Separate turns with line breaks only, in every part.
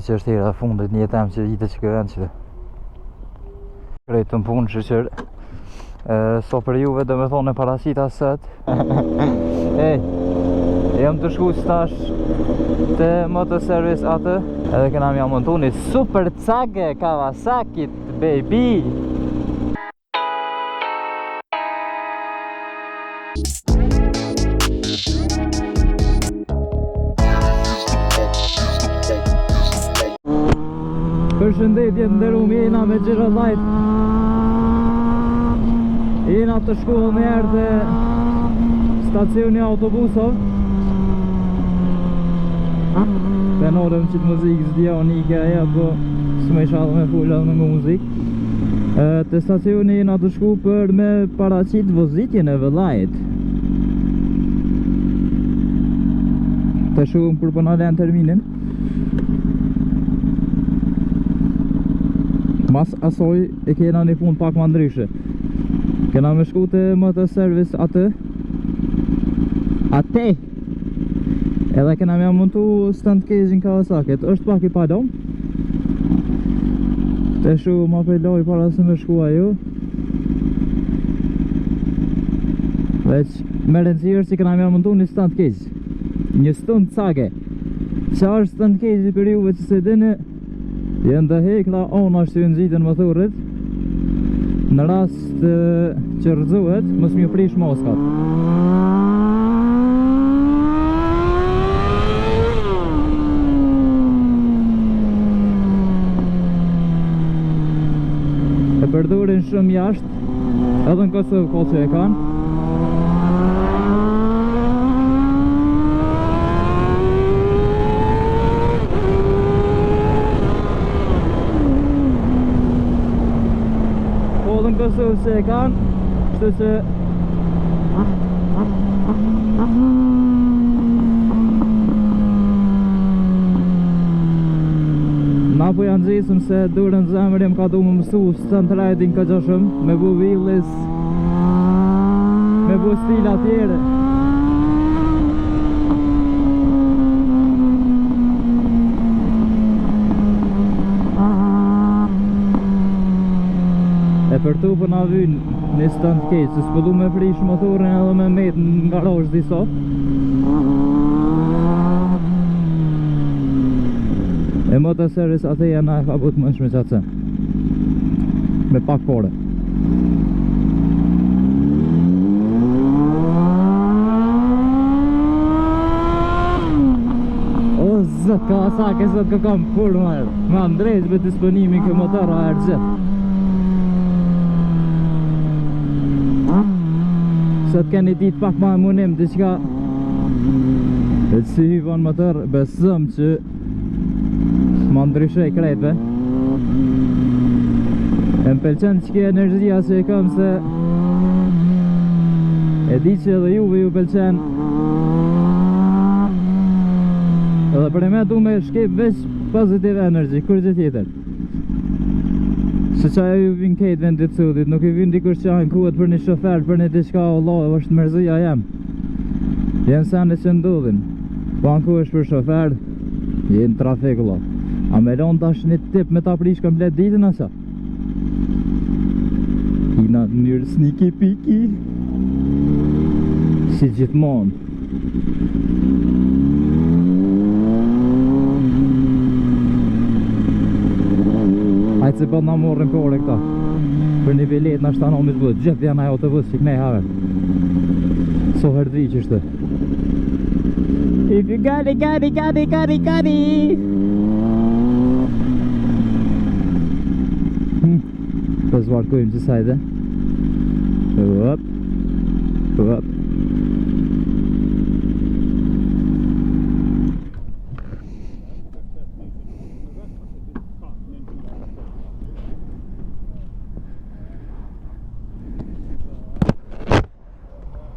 Shpresoj që është hera e fundit në jetën që hitet që vend që Krejt në punë shyqyr So për juve do me thonë e paraqita sot Ej Jam tu shku tash Te Moto Service atë Edhe kena m'ja montu një super cage Kawasaki baby Përshëndetje të nderum jena me Gjero Life Jena tu shku edhe njëherë te stacioni i autobusov Të nalëm qitë muzikë s'dja unike aja po S'më isha dhe me fol edhe me ngu muzikë Te stacioni jena tu shku për me paraqit vozitjen e vëllait Të shumë për po na len terminin Mas asoj e kena një pun pak ma ndryshe Kena me shku te Moto Service atë Ate Edhe kena me montu stunt cage-in Kawasaki është pak i palom Të shu ma peloj para se me shku ajo Veç me rëndësi është që kena me montu një stunt cage Një stunt cage Qa është stunt cage për juve që se dini Janë do hekra anash që ju ngjiten motorit Në rast që rrëzohet, mos m'ju prish maskat E përdorin shumë jashtë Edhe në Kosovë ka që e kanë Po edhe në Kosovë që e kanë Kështu që Na po janë gjisëm se durën zemër jem ka du më mësu stunt riding ka shumë Me bu wheelies Me bu stila tjere E për tu për na vynë një stunt cage Se s'po du me prish motorin edhe me met në garazh disa E Moto Service atë janë na e ka bu të mundshme qatë sen Me pak pare. O zot, Kawasaki zot kë kam kur marrë. Ma ndrejt me disponimin kë motor a erë gjithë. Sot keni ditë pak ma e munim diçka. E si hy von motor, besëm që Ma ndryshoj krejtve E më pëlqen që kjo energjia që e kam se E di që edhe juve ju pëlqen Edhe për e me du me shkip veç positive energy, kurgjë tjetër Se që ajo ju vin kejt vendit sudit, nuk i vin dikush që ankohet për një shofer, për një diçka, Allah, është mërzia jem Janë sene që ndodhin Po ankohesh për shofer, je në trafik vëlla. A me lon tash një tip me ta prish komplet ditën asa? Hina në mënyrë sneaky peeky. Si gjithmonë. Hajtë se po na morrin pare këta. Për një bilet në shtanë omis bëtë, gjithë janë ajo autobus që kënej haver. So herë të vi që shtë. If you got it, got it, got it, got it, got it. Hmm. Po zbarkojmë që sajde. Hop. Hop.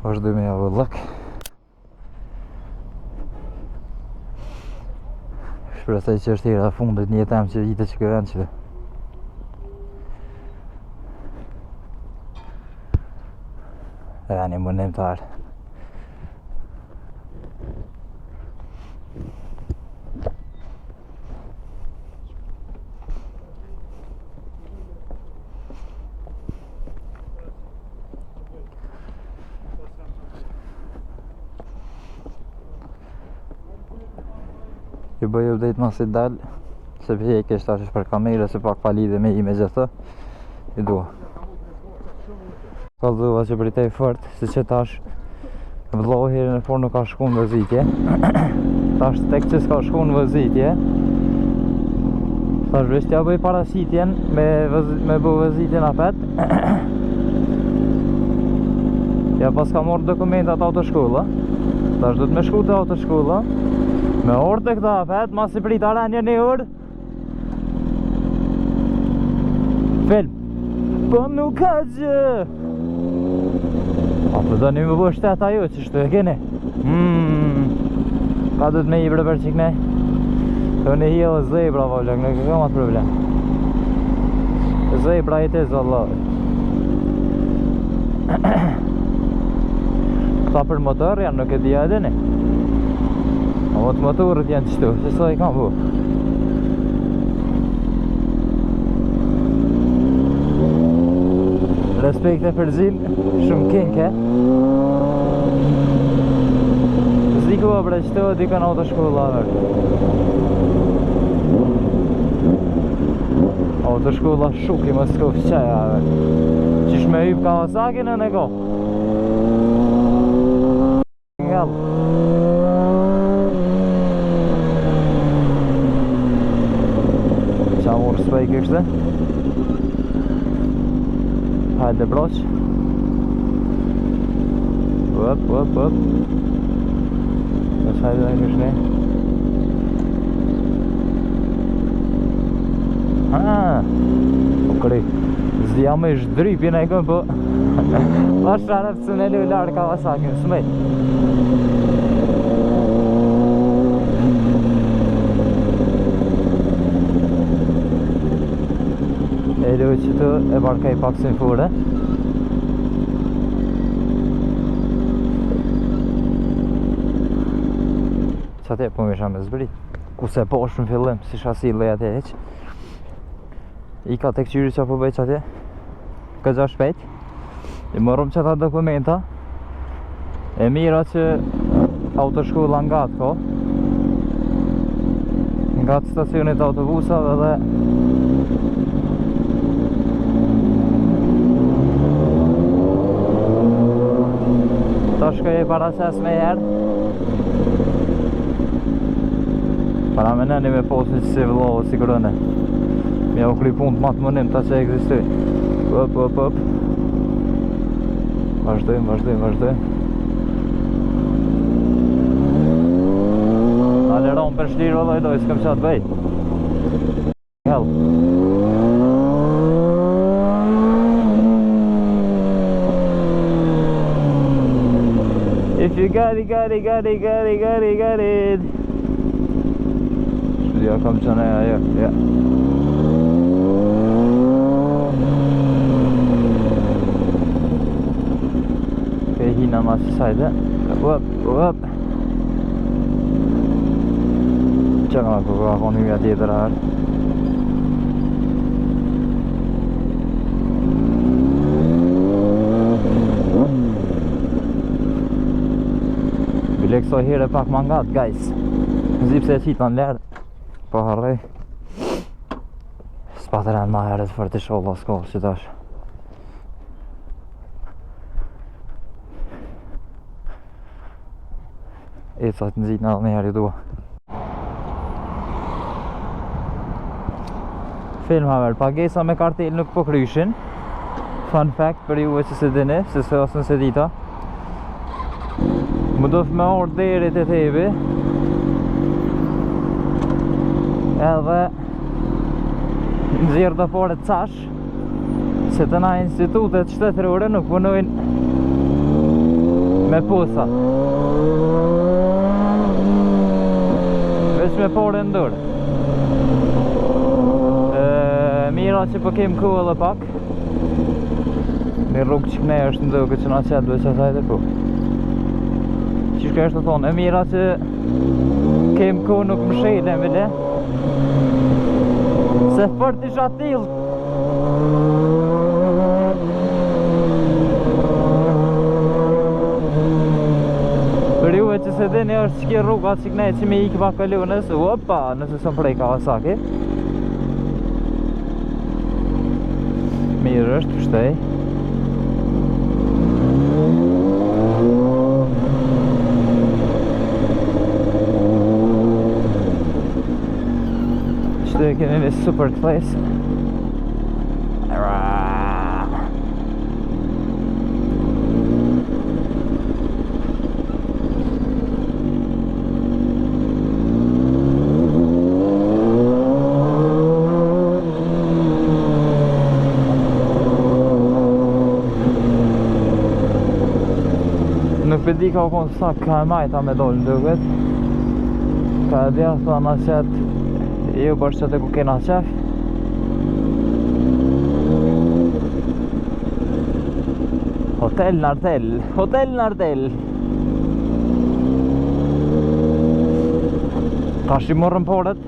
Vazhdojmë me javë Shpresoj që është hera e fundit në jetën që hitet që vend që Edhe një mundim të arë. Ju bëj update masi dal Se për e kesh tash për kamerë Se pak pa lidhje me ime gjithë I dua Kallzova që pritej fort Se që tash Vllau herën e parë nuk ka shku në vozitje Tash tek që s'ka shku në vozitje Tash veç t'ja bëj paraqitjen Me, voz, me bu vozitjen apet Ja pas ka marrë dokumentat autoshkolla Tash do të me shku te autoshkolla Me orë të këta apet Masi prit ara një një orë Film Po nuk ka gjë A po do një më bo shtet ajo që shtu e keni mm. Ka do të me i bre për qikne Të në hi edhe zebra po lëk, nuk e kam atë problem Zebra i të zallah Këta për motor janë, nuk e di a e dini Amo të motorët janë qëtu, se sa i kam bu Respekte për zin, shumë kinke Ziku o bre qëtu, dikën autoshkolla bre Autoshkolla shuki më s'kof qaja bre Qysh me hyp Kawasaki në në ko Ngall. Qa murë s'pej kështë? Hajde broq. Up, up, up. Tash hajde dhe kështë ne. Ah, po kry. Zdia më i zhdrypin e këm, po... Pa sharef se me lu larë Kawasaki, s'mej. E lu që të e barkaj pak si në fure. Që atje po misha me zbrit Ku se po është në fillim, si shasi lej atje heq I ka të këqyri që po bëj që atje Këgja shpejt I morëm që ata dokumenta E mira që autoshkolla nga atë ko Nga të stacionit të autobusave dhe Ta shkoj e paraqes me herë Para me nëni me posë një si vëllo si kërëne Me u kry punë të matë mënim ta që egzistoj Up, up, up Vazhdojmë, vazhdojmë, vazhdojmë Na leron për shlirë vëlloj doj, s'këm që atë bëj Hell. If you got it, got it, got it, got it, got it, got it. Ja kam që ne ajo, ja. Ke hina mas sajde. Up, up. Që nga ku ka konë hymja tjetër arë. Bile këso here pak ma ngat, guys. Zip se e qita në lerë. Po harrej. S'pa të rënë ma herët për të sholla s'ko, që tash. E ca të nxit në edhe një herë i dua. Film haver, pagesa me kartel nuk po kryshin. Fun fact për juve që se dini, se se asën se dita. Më do të me orë deri te tebi. Edhe nxjerr do pare cash Se të na institutet shtetërore nuk punojnë me posa. Veç me pare në dorë. E, mira që po kem ku edhe pak. Një rrugë që këne është në duke që na qetë veç asaj dhe po. Qysh ka është të thonë, e mira që kem ku nuk më shele, bile. Se fort isha tilt. Për juve që nëse s'e dini është që kjo rruga që kënej që me ikë pa kolonës, opa, nëse s'më prej Kawasaki. Mirë është, pështej. Qëtu e kemi me super kthesë. Nuk pe di ka u konë sa ka e majta me dolë në duket Ka e djathta na qet Jo bërë që të ku kena qef Hotel Nartel Hotel Nartel Tash i morëm poret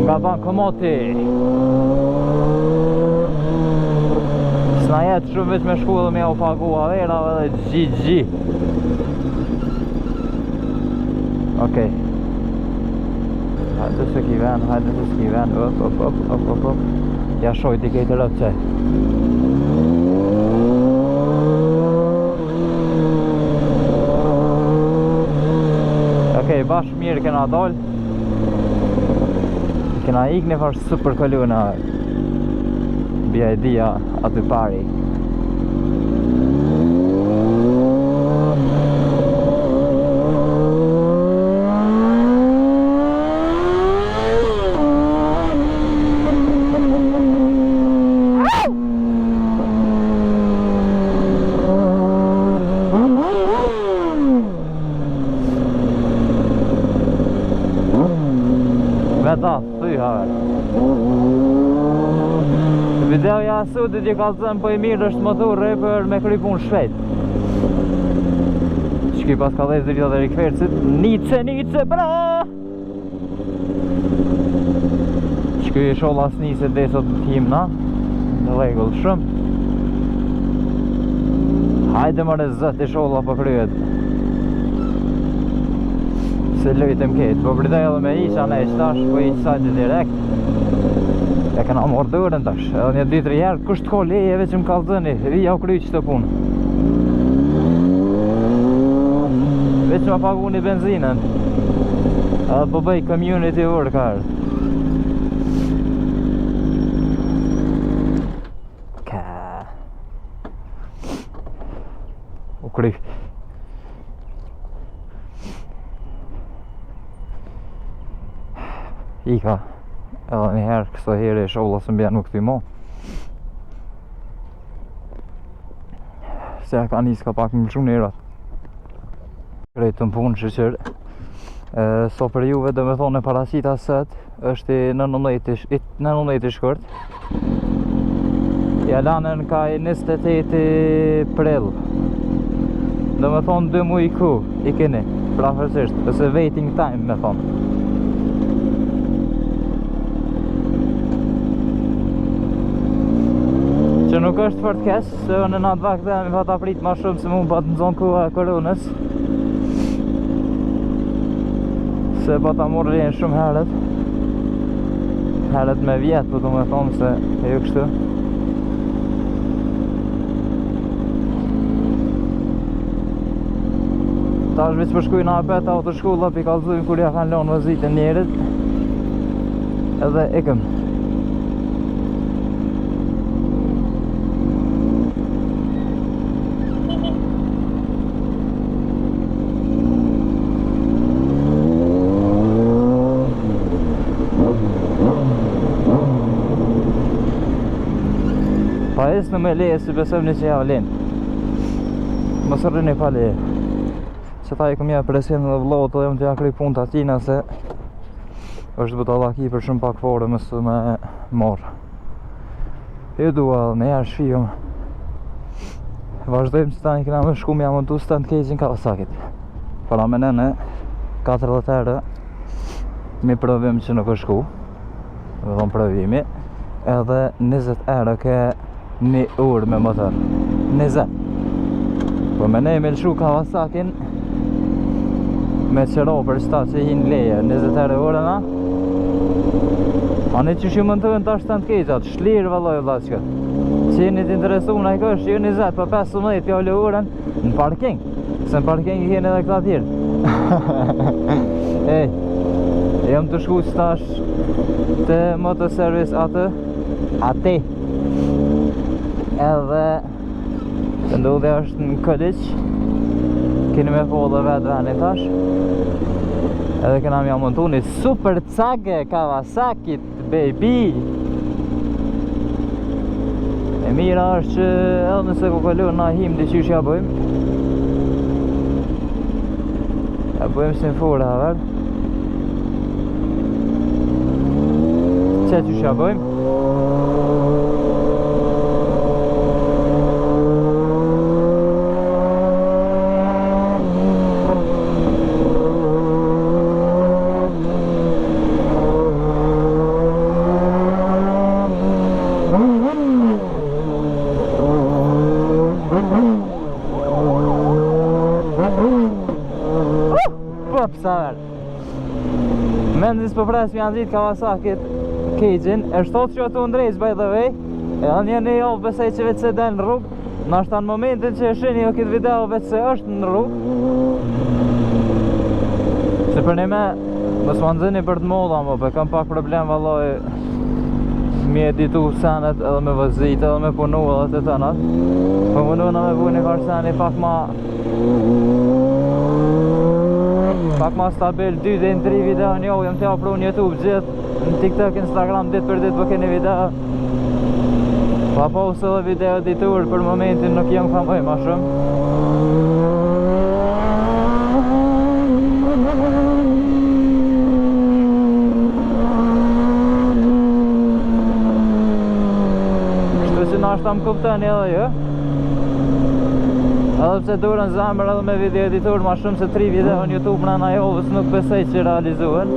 Nga bankomati S'na jet shumë veç me shku edhe me jau pagu averave dhe GG Okej Hajde se ki ven, hajde se s'ki ven Op, op, op, op, op, op Ja shojti kejtë rëpë që Okej, bash mirë kena dal Kena ik një farë super kolona BYD-a aty pari Veta, thy haver. Videoja e sotit ju kallzon po i mirë është motorri për me kry punë shpejt. Qëky pas ka dhezë dritat e rikvercit, nice, nice, bra! Qëky isholla s'niset dhe sot himna, në rregull shumë. Hajde more zot isholla po kryet. Se lujtëm ketë, po pritoj edhe me isha ne që tash, po i sajtë direkt. E kena marrë dorën tash, edhe një 2-3 herë, kush të ka leje veç më kallzoni, vi ja u kry qëto punë. Veç ma paguni benzinën. Edhe po bëj community worker. Ka. U kry. Ika. Edhe një herë, këso here isholla s'më bjen nuk të mo. Se ja ka nisë ka pak më shumë erat. Krejt të punë shyqyr. E, so për juve do me thonë e paraqita sot është i 19 i 19 shkurt. Ja lanën ka i 28 prill. Do me thonë 2 muj ku i keni, prafërsisht, ose waiting time me thonë. Që nuk është fort keq, se unë në atë vakt dhe mi pata prit ma shumë se mu pat më zonë koha e koronës. Se pata morë lejen shumë herët. Herët me vjetë, po do me thonë se e jo kështu. Tash veç po shkujnë apet autoshkolla pi kallzojnë kur ja kanë lënë vozitën njerit. Edhe ikëm. Pa esë në me leje si besojmë një që ja vlen. Mos rrini pa leje. Se ta i kom ja presin dhe vëllaut dhe jam të ja kry punë të atina se është budallaki për shumë pak fore mos me marrë. Ju dua edhe një herë shihëm. Vazhdojmë se tani kena me shku me ja montu stunt cage-in Kawasakit. Para me nene 40 euro mi provim që nuk është shku. Dhe thonë provimi edhe 20 euro ke një orë me motor 20 Po me ne me lëshu Kawasakin. Me qëro për qëta që hinë leje, 20 euro orën, a? A ne që shi mundëhen tash të në keqat, shlirë vëlloj vllazën. Që jeni të interesu në i kësh, jo 20, po 15 pja lë orën në parking. Se në parking i keni edhe këta tjerë. Ej, jam të shku që tash të motoservice atë, ate. Edhe të ndodhja është në Këlliç. Keni me po dhe vetë venin tash. Edhe kena m'ja montu një super cage Kawasaki baby. E mira është që edhe nëse ku kalu na him diqysh ja bëjmë. Ja bëjmë si në furë, haver. Qe qysh ja bëjmë? Po, psa verë. Mendis po pres me janë zit Kawasaki cage-in, e shtot që ato ndrejsh by the way. Edhe një një javë besoj që vetë se del në rrugë. Nashta në momentin që e shini jo këtë video vetë se është në rrugë. Se për një me, mos ma nxini për të modha mo, për kam pak problem valloj mi editu senet edhe me vozit edhe me punu edhe të tënat. Po mundu me bu një farë seni pak ma pak ma stabil, 2 deri në 3 video në javë jam të apru në YouTube gjithë, në TikTok, Instagram, ditë për ditë po keni video. Pa pas edhe video editur për momentin nuk jam ka mëj ma shumë. Kështu që nashta më kuptoni edhe ju. Edhe pse dorën zemër edhe me video editor ma shumë se 3 video në YouTube mrena javës nuk besoj që realizohen.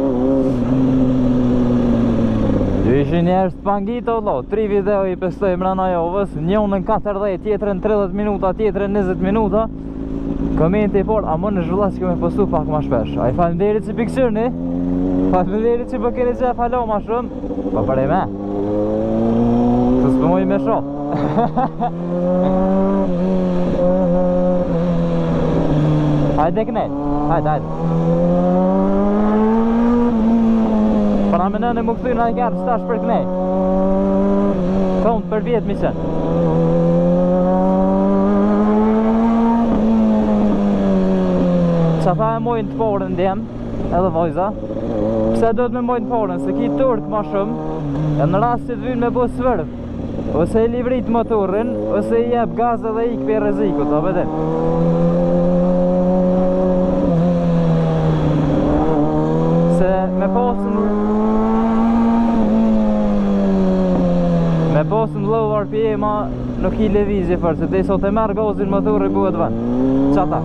Ju ishin njerëz të pangit o vlla, 3 video i postoj mrena javës, njënën 40, tjetrën 30 minuta, tjetrën 20 minuta. Komenti i parë, a më në zhvlla që me postu pak ma shpesh. Ai faleminderit që pikësyrni. Faleminderit që po keni qef hala ma shumë. Po për e me. Se s'po muj me shoh. Hajde këne, hajde, hajde. Para me nënë më këthy në ajkarë që tash për këne. Thonë për vjetë mi qenë. Qa tha e mojnë të porën djem, edhe vajza. Pse duhet me mojnë të porën, se ki turk ma shumë, e në rast që të vynë me bo swerve, ose i livrit motorin, ose i jep gaz edhe ik për rrezikut, a vete. Se me pasën me pasën low RPM ma nuk i lëvizje fort, se deri sot e merr gazin motori bëhet vend. Çata.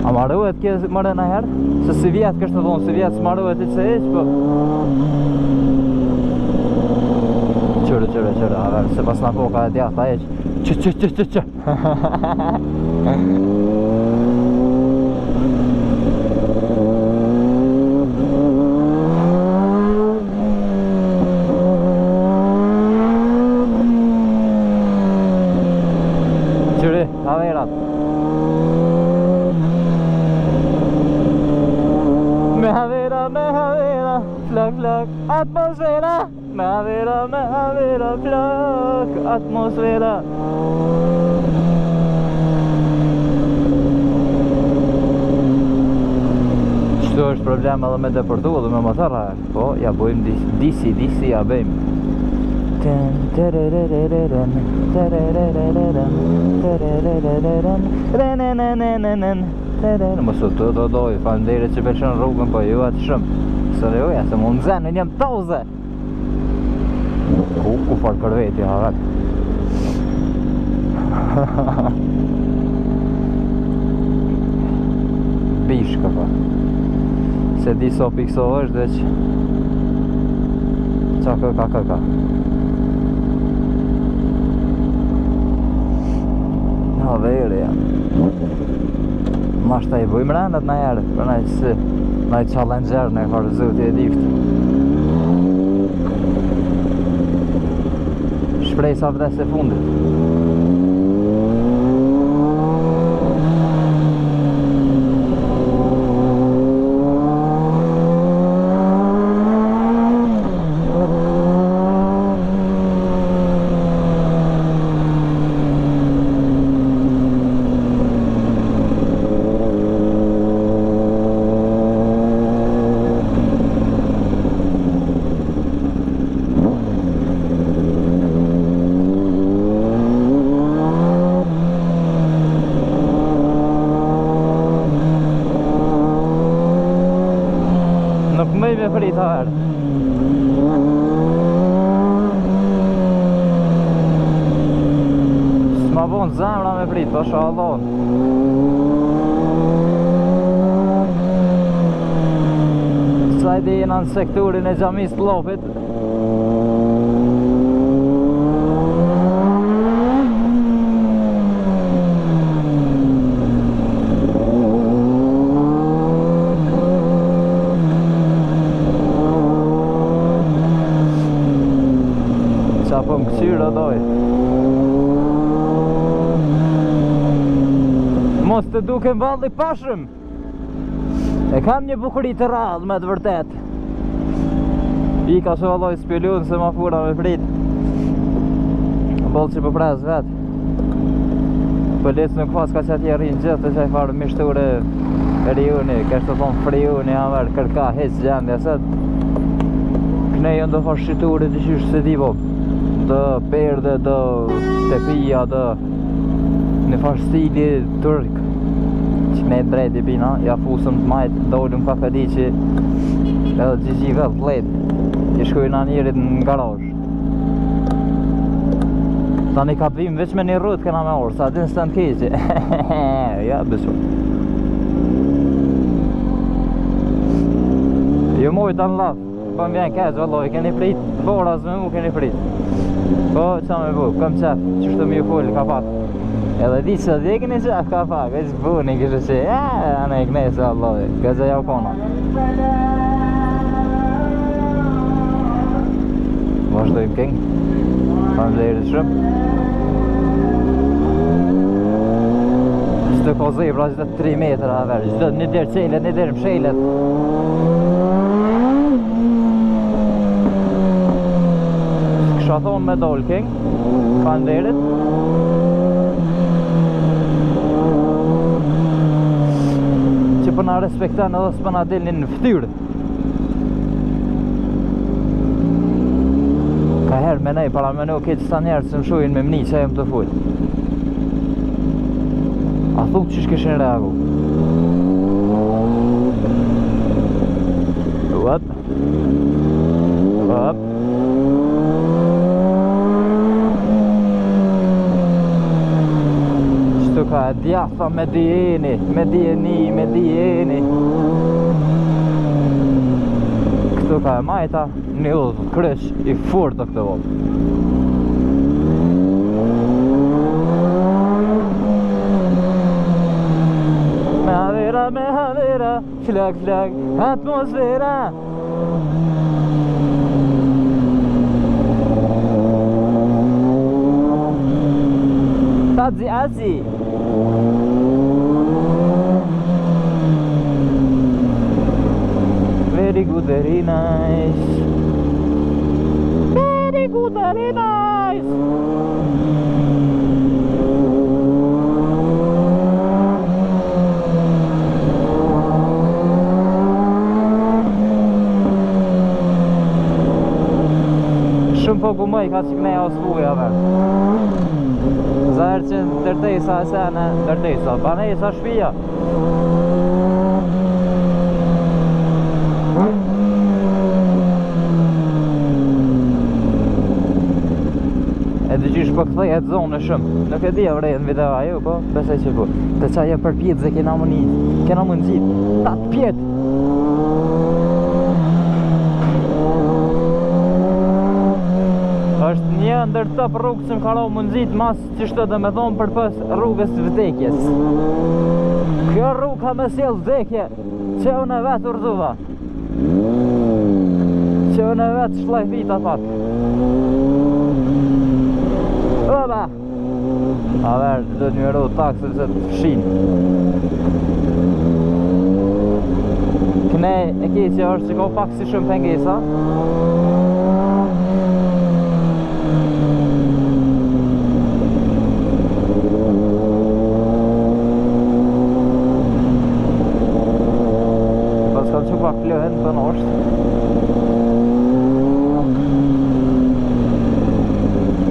A maruet kjo mërë në herë? Se si vjetë kështë të thonë, si vjetë s'maruet i se hiq, po... Qërë, qërë, qërë, a ver, se pas na poka e djata hiq. Që, që, që, që, që. Qyri, haverat. Me havera, me havera, flak, flak, atmosfera. Me havera, me havera, flak, atmosfera. Qëtu është problem edhe me depërtu edhe me motor, a, po, ja bëjmë disi, disi, ja bëjmë. Ten, terererereren, terererereren, terererereren, renenenenenen, terere. Mos u të do doj, faleminderit që pëlqen rrugën, po ju atë shumë. Se jo, ja, se më nxenë, unë jam toze. Ku, ku far kërveti, ha vet. Bishkë, po. Se di so pikso është, veç Qa kë ka kë ka. Haveri, ja. Nashta i bujmë rendet në herë, për naj si, naj challenger në farë zoti e diftë. Shpresa vdes e fundit. Nuk mëj me prit herë. S'ma bon zemra me prit, pasha Allah. Sajdi jena në sektorin e xhamisë të Llapit. Qa po më këqyrë o doj Mos të dukem vallë i pashëm E kam një bukuri të rrallë me të vërtet I ka së valloj s'pilun se ma fura me prit Boll që po pres vet Policë nuk pas ka që atje rrinë gjithë të qaj farë mishture Riuni, kështë të thonë friuni, amer, kërka, heq gjendja, set Këne janë do farë shiture të qysh se di po Do perde, do tepia, do Në farë stili turk Që ne drejt i bina, ja fusëm të majt, dolëm kafeliqi Edhe GG well played I shkujna njerit në garazh Tani ka vim veç me një rrut kena me orë, sa din s'të në keqe Ja, besu Ju mojt në laf, po më vjen keq, vëllai, keni prit, bora me mu keni prit Po, qa me bu, kam qef, qështu mi ju fol, ka pak Edhe di që dhe keni qef, ka pak, veç buni, kështë që, e, anë e këne se Allah, gaza jau kona Vazhdojmë këngë. Faleminderit shumë. Çdo ka zebra, çdo 3 metra aver, çdo një derë çelet, një derë mshelet. Kisha thonë me dol këngë. Faleminderit. Që po na respekton edhe s'po na dilnin në fytyrë. Ka herë me nej para me nuk këtë sa njerëz që më shujnë me mni që jem të fol. A thu qysh kishin reagu? What? What? Qëtu ka e djatha me dijeni, me dijeni, me dijeni Këtu ka e majta, një udhë kryq i fort të këtë vëllë Me havera, me havera, flak, flak, atmosfera Tazi azi Very good, very nice Very good, very nice Shumë po gumëj ka që kënej os buja ver Zaherë që ndërtesa e sene Ndërtesa, banesa shpia E di qysh po kthehet zonë shumë Nuk e di a vërejt në video ajo, po besoj që po Të qa je përpjetë dhe kena më një Kena më ngjit Ta të pjetë është një. kjo ndër top rrugë që më ka ra m'u ngjit mas qështu do me thonë përpos rrugës vdekjes. Kjo rrugë ka me sjell vdekje, që unë e vetë u rrëzuva. Që unë e vetë shllajfita pak. Oba! A ver, do të mjeru tak sepse të fshin. Kne e keqja është që ka pak si shumë pengesa. Pas kam që pak plëhen të në është.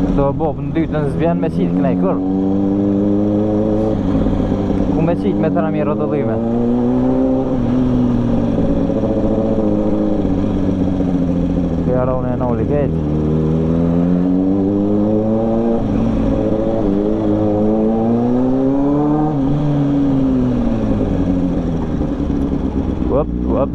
Këto bo, në dytën s'vjen me qitë kënej, kur? Ku me qitë me 3000 rrotullime? Kjo arone e noli ketë. Up, up.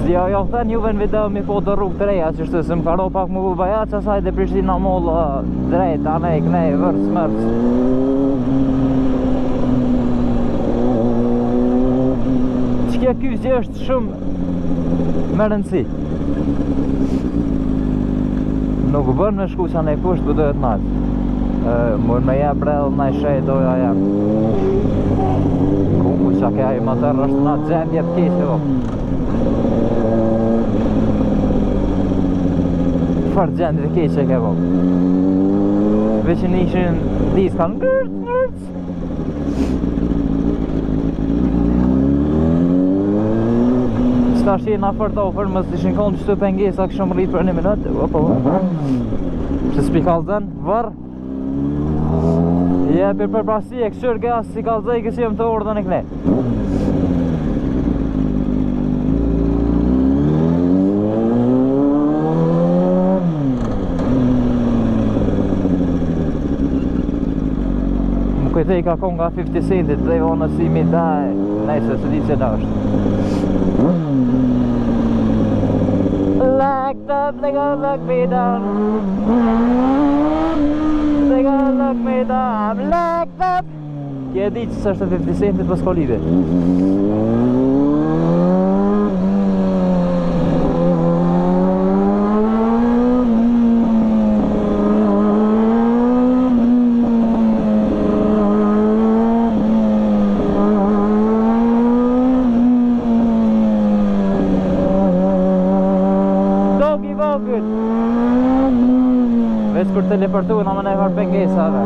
Jo, jo, thënë juve në video mi po do rrugë të reja që shtë se më karo pak më bu baja që asaj dhe Prishtina mollë drejt, anej, knej, vërc, mërc Që kjo kyçje është shumë me rëndësi Nuk bën me shku që anej poshtë, po dohet nalë Mund me jep edhe naj shej doja jem Ku ku që ke ai motor është në gjendje të keqe bo Farë gjendje të keqe ke bo Veç në ishin diska ngërc, ngërc Që tash jena fort afër, mos ishin konë qëtu pengesa këshëm rrit për një minut Opa, Që s'pi kallzën, vër Jepi për prasi e këshër gas si kallzoj kësi jem të urdhën e këne Më kujtej ka kon nga 50 Centit They wanna see me die Nejse, se di që da është Locked up, they gonna lock me down They gonna lock me down I'm locked up Kje e di që s'është 50 Centit, po s'ka lidhje Dogi vogël Veç kur teleportu në më nejfarë pengesa dhe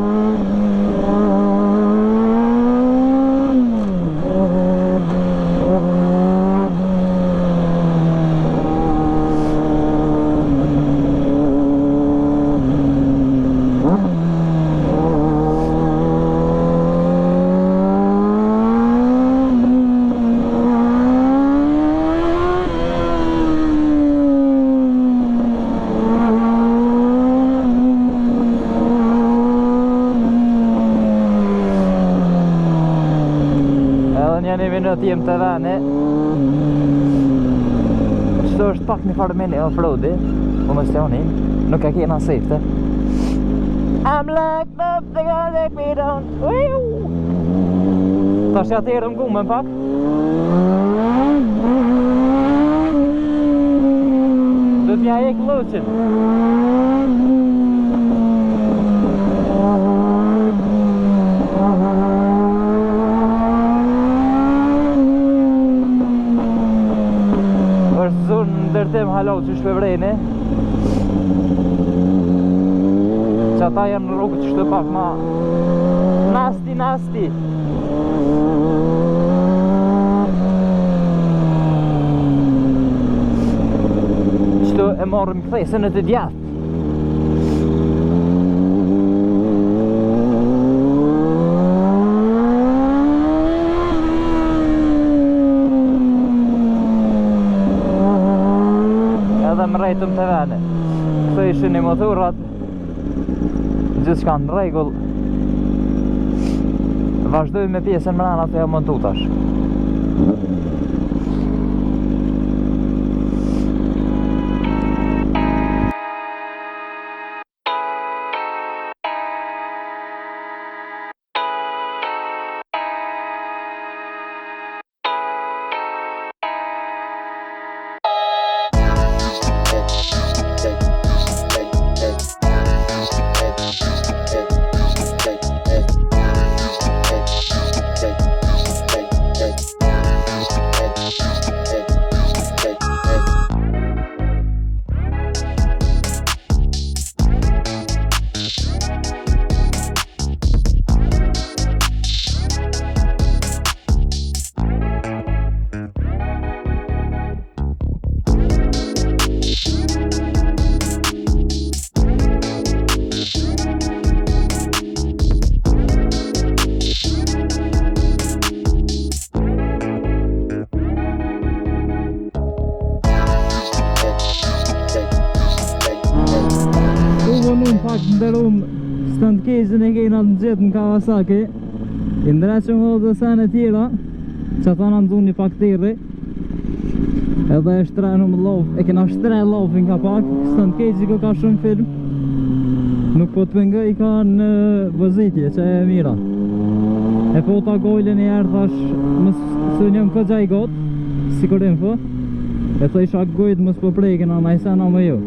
Edhe një një minut jem të veni Qëto është pak një farë mini off-roadi Po më stjoni Nuk e kena safety I'm locked up, they gonna let me down Uiu. Tash ja tjerëm gumën pak Do t'ja hek lloqin është zonë në ndërtim hala që shpevreni Që ata janë në rrugë që shtë pak ma Nasty, nasty Qëtu e marrim kthesën në të djathtë Edhe më rejtëm të vene Këto ishin i motorat Gjithçka në rregull. Vazhdojmë me pjesën mrena të e montu tash. U vonu në pak ndërum stunt cage-in e kena në gjithë në Kawasaki I ndreqëm edhe dhe sene tjera Që ata na nxuni pak tërri Edhe e shtrenu më lof E kena shtre lofin ka pak Stunt cage-i ko ka shumë film Nuk po të pengoj ka në vozitje që e mira E po ta gojlën e herë thash Mos se unë jam këgja i got Sikur info E thojsha gojt mos po preken a najsen a më jo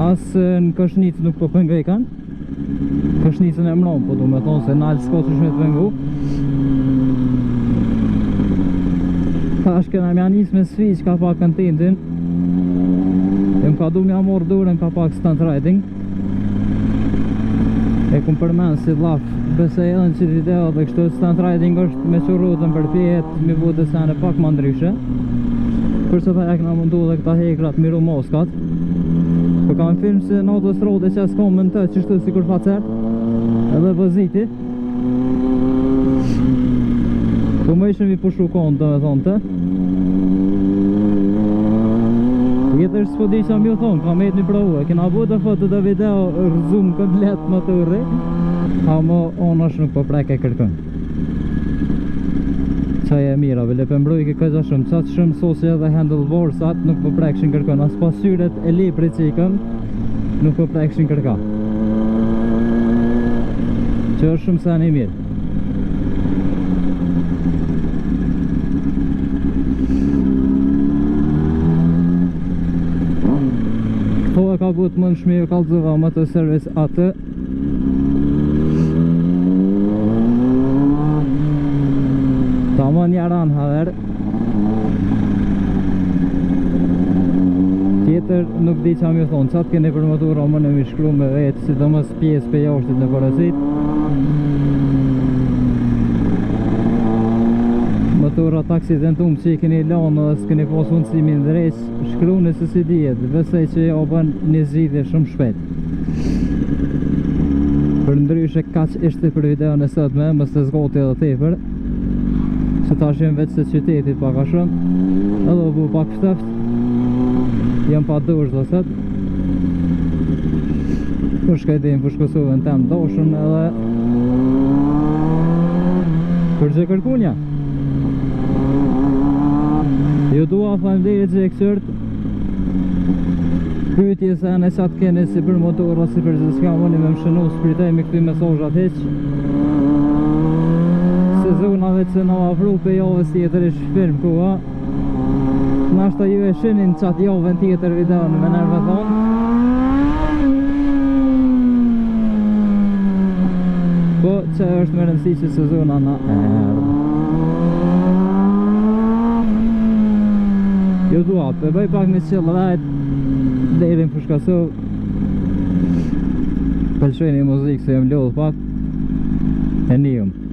As në Koshnicë nuk po pengoj kanë Koshnicën e mron, po du me thonë se nalë s'ka qysh me të pengu Tash kena mja nis me switch ka pak contentin E më ka du mja morë durën ka pak stunt riding E kum përmen si laf Besoj edhe në qitë video dhe kështu stunt riding është me që rrutën për pjetë Mi bu dhe sene pak ma ndryshe Për që tha e këna mundu dhe këta hekrat miru moskat Po kam film se në autostradë që s'kom më në të qështu si kur facer Edhe voziti Po më ishëm i pushu konë do me thonë të Tjetër s'po di që më ju thonë, kam et një provu E kena bu të foto dhe video rëzum komplet motori Amo onosh nuk po prek e kërkon Qa e mira, vele për mbroj ke këgja shumë Qatë shumë sosi edhe handlebarsat nuk po prekshin kërkon As pasyret e leprit që i këm Nuk po prekshin kërka Që është shumë sen i mirë Këto e ka bu të mundshme ju kallzova Moto Service atë Tamam jaran haber Tjetër nuk di qa mi thonë Qatë keni për motor o më në mi shkru me vetë Sidomos pjesë për jashtit në porosit Motora t'aksidentum që i keni lanë dhe s'keni pas mundësi mi ndreq Shkru nëse si dihet Besoj që jo bën një zgjidhje shumë shpejt Për ndryshe kaq ishte për videon e sotme Mos të zgoti edhe tepër Se tash jem veç se qytetit pak a shumë Edhe u bu pak ftoft Jam pa dush dhe sot Po shkoj deri në Fushë Kosovën tem doshën edhe Për që kërkunja Ju dua faleminderit që e këqyrt Pyetje se në qatë keni si për motor ose për gjithçka mundi me më shënu s'pritoj me këty mesazhat hiq Sezona veç se në afru për javës tjetër ish film ku ha Nashta ju e shinin qatë javën tjetër videon me nërë me thonë Po që është me rëndësi që sezona na erdh Ju dua, për bëj pak një chill ride Deri në Fushë Kosovë Pëlqej një muzikë se jam lodh pak E njëm.